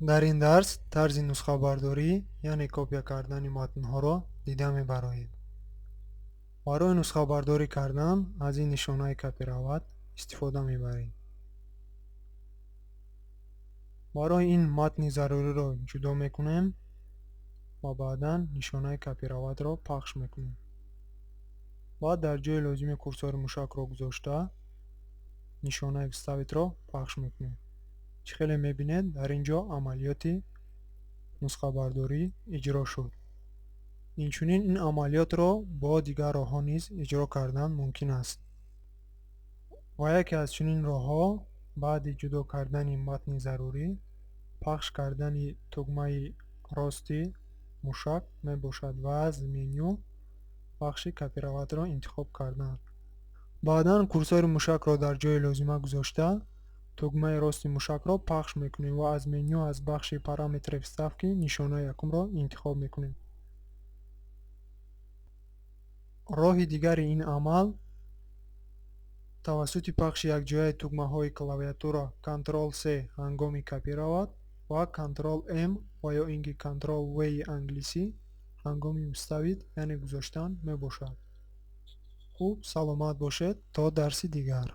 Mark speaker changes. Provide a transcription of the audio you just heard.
Speaker 1: Дар ин дарс тарзи нусхабардорӣ, яъне копия кардани матнҳоро дида мебароем. Барои нусхабардорӣ кардан аз ин нишонаи копировать истифода мебарем. Барои ин матни заруриро ҷудо мекунем ва баъдан нишонаи копировать-ро пахш мекунем. Баъд дар ҷои лозими курсори мушакро гузошта, нишонаи вставить-ро пахш мекунем. Чӣ хеле мебинед, дар ин ҷо амалиёти нусхабардорӣ иҷро шуд. Инчунин ин амалиётро бо дигар роҳҳо низ иҷро кардан мумкин аст. Ва яке аз чунин роҳҳо баъди ҷудо кардани матни зарурӣ пахш кардани тугмаи рости мушак мебошад ва аз меню бахши копировать-ро интихоб кардан. Баъдан курсори мушакро дар ҷои лозима гузошта, тугмаи рости мушакро пахш мекунем ва аз меню аз бахши параметры вставки нишонаи якумро интихоб мекунем. Роҳи дигари ин амал тавассути пахши якҷояи тугмаҳои клавиатура Ctrl-C ҳангоми копировать ва Ctrl-M ва ё ин ки Ctrl-V-и англисӣ ҳангоми вставить, яъне гузоштан мебошад. Хуб, саломат бошед, то дарси дигар.